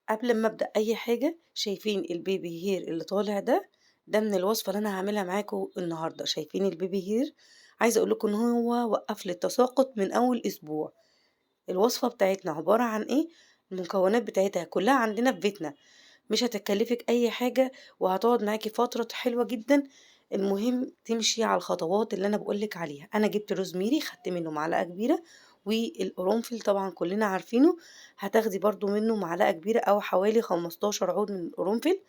قبل ما أبدأ أي حاجة، شايفين ال baby hair اللي طالع ده؟ ده من الوصفة اللي أنا هاعملها معاكم النهاردة. شايفين ال baby hair؟ عايزة أقول لكم إن هو وقف لي التساقط من أول أسبوع. الوصفة بتاعتنا عبارة عن إيه؟ المكونات بتاعتها كلها عندنا في بيتنا، مش هتكلفك أي حاجة وهتقعد معاكي فترة حلوة جدا. المهم تمشي على الخطوات اللي أنا بقولك عليها. أنا جبت روزميري، خدت منه معلقة كبيرة، والقرنفل طبعا كلنا عارفينه، هتاخدي برضو منه معلقة كبيرة أو حوالي 15 عود من القرنفل.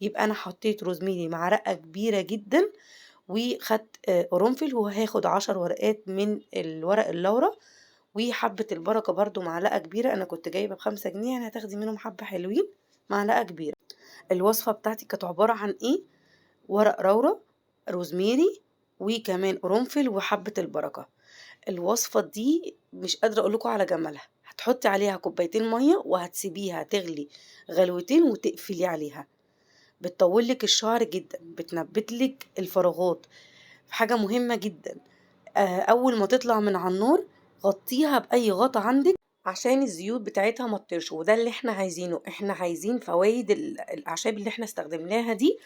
يبقى أنا حطيت روزميري معلقة كبيرة جدا، وخدت قرنفل، وهاخد 10 ورقات من الورق اللورا، وحبة البركة برضو معلقة كبيرة. أنا كنت جايبة ب5 جنيه، يعني هتاخدي منهم حبة حلوين، معلقة كبيرة. الوصفة بتاعتي كانت عبارة عن إيه؟ ورق رورة، روزميري، وكمان قرنفل، وحبة البركة. الوصفة دي مش قادرة أقولكوا على جمالها. هتحطي عليها كوبايتين مية وهتسيبيها تغلي غلوتين وتقفلي عليها. بتطولك الشعر جدا، بتنبتلك الفراغات، حاجة مهمة جدا. أول ما تطلع من على النار غطيها بأي غطا عندك عشان الزيوت بتاعتها ما تطيرش، وده اللي احنا عايزينه. احنا عايزين فوايد الأعشاب اللي احنا استخدمناها دي،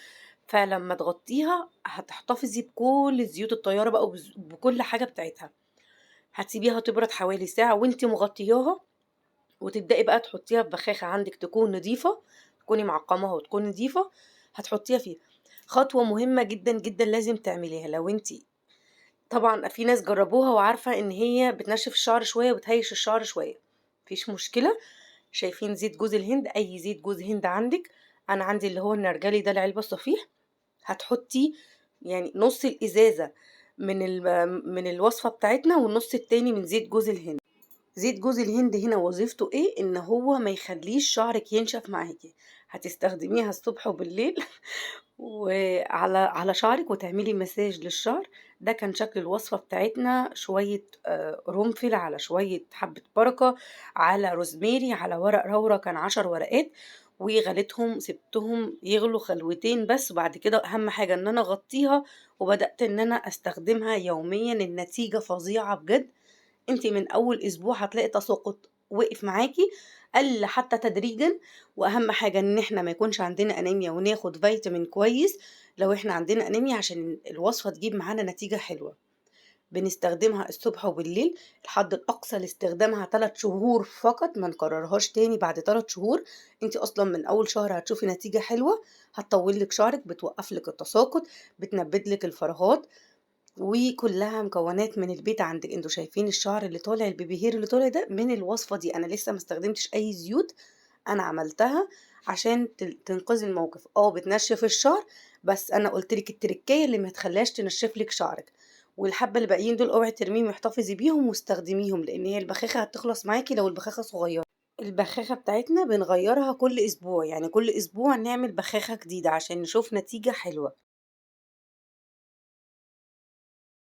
فلما تغطيها هتحتفظي بكل الزيوت الطيارة بقى وبكل حاجة بتاعتها. هتسيبيها تبرد حوالي ساعة وانتي مغطياها، وتبدأي بقى تحطيها في بخاخة عندك تكون نظيفة، تكوني معقماها وتكون نظيفة، هتحطيها فيها. خطوة مهمة جدا جدا لازم تعمليها. لو انتي طبعا في ناس جربوها وعارفة ان هي بتنشف الشعر شوية وبتهيش الشعر شوية، مفيش مشكلة. شايفين زيت جوز الهند؟ اي زيت جوز هند عندك، انا عندي اللي هو النرجلي ده العلبة الصفيح، هتحطي نص الازازة من الوصفة بتاعتنا والنص التاني من زيت جوز الهند. زيت جوز الهند هنا وظيفته ايه؟ ان هو ما يخليش شعرك ينشف معاكي. هتستخدميها الصبح وبالليل وعلى شعرك، وتعملي مساج للشعر. ده كان شكل الوصفة بتاعتنا، شوية قرنفل على شوية حبة بركة على روزميري على ورق رورة، كان 10 ورقات، وغليتهم سبتهم يغلوا خلوتين بس. وبعد كده اهم حاجة ان انا اغطيها، وبدأت ان انا استخدمها يوميا. النتيجة فظيعة بجد. انتي من اول اسبوع هتلاقي تساقط وقف معاكي، قل حتى تدريجا. واهم حاجة ان احنا ما يكونش عندنا انيميا، وناخد فيتامين كويس لو احنا عندنا انيميا عشان الوصفة تجيب معانا نتيجة حلوة. بنستخدمها الصبح وبالليل، الحد الاقصى لاستخدامها 3 شهور فقط، ما نكررهاش تاني بعد 3 شهور. انتي اصلا من اول شهر هتشوفي نتيجة حلوة، هتطول لك شعرك، بتوقف لك التساقط، بتنبت لك الفراغات، وكلها مكونات من البيت عندك. انتوا شايفين الشعر اللي طالع، البيبي هير اللي طالع ده من الوصفة دي. انا لسه ما استخدمتش اي زيوت، انا عملتها عشان تنقذي الموقف. بتنشف الشعر، بس انا قلت لك التركية اللي ما تخليهاش تنشف لك شعرك. والحبة اللي باقيين دول اوعي ترميهم، احتفظي بيهم واستخدميهم، لان هي البخاخة هتخلص معاكي لو البخاخة صغيرة. البخاخة بتاعتنا بنغيرها كل اسبوع، يعني كل اسبوع نعمل بخاخة جديدة عشان نشوف نتيجة حلوة.